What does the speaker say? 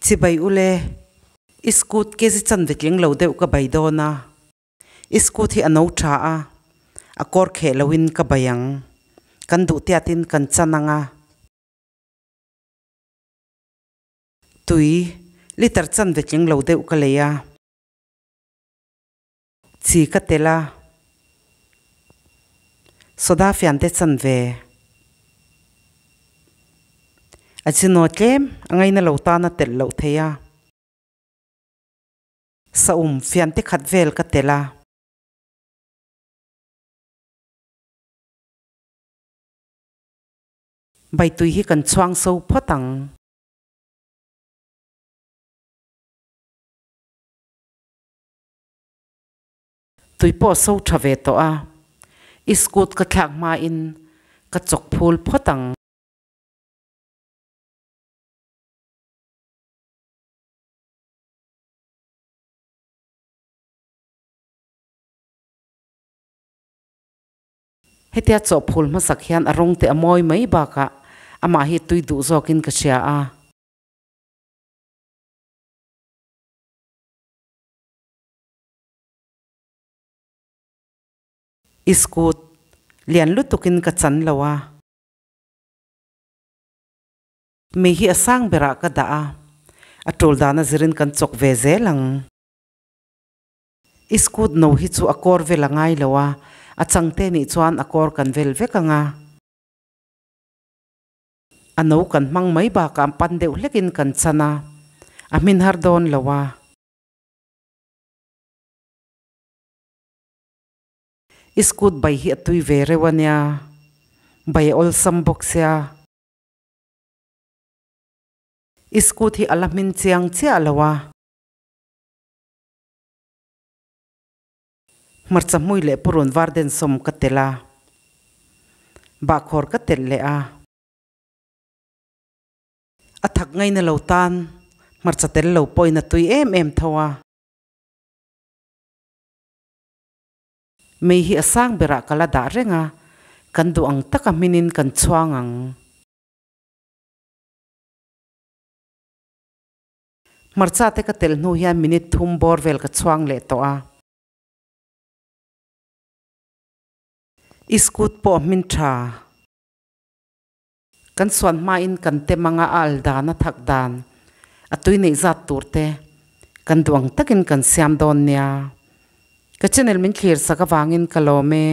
Chibai ule, iskut kg chanve tling lo deuh ka bai dawn a, iskut hi a no tha a, a kawr kheh loin ka bai ang, kan duh tiatin kan chan ang a. Tui liter chanve tling lo deuh ka lei a, chi ka tel a, soda fiante chanve a chinaw tlem a ngaina lo tan a telh loh thei a, saum fiante khat vel ka tel a. Baitui hi kan chhuang so phawt ang. Tui pawh so tha ve tawh a, iskut ka thlak hmain ka chawk phul phawt ang. Hetia chawhphul hmasak hian a rawng te a mawi mai bakah amah hi tui duh zawkin ka hria a. Iskut lian lutukin ka chan lo a. Mei hi a sang berah ka dah a, a tul dana zirin kan chawk ve zel ang. Iskut no hi chu a kawr vel a ngai lo a, a changte nih chuan a kawr kan vel vek ang a. A no kan hmang mai bakah pan deuh hlekin kan chan a, a hmin har dawn lo a. Iskut bai hi a tui ve reuh a nia, bai a awlsam bawk sia. Iskut hi a la hmin chiang chiah lo a. Hmarcha hmui leh purun var den sawm ka telh a, bahkhawr ka telh leh a. A thak ngaina lo tan hmarcha tel lo pawhin a tui em em tho a. Mei hi a sang berah ka la dah reng a, kan duh ang taka hminin kan chhuang ang. Hmarcha te ka telh hnu hian minute thum bawr vel ka chhuang leh tawh a. Iskut pawh hmin tha. Kan suan hmain kan tem anga a al dan a thak dan a tui neih zat tur te kan duh ang takin kan siam dawn nia. Ka channel min thlir sak avangin ka lawm e.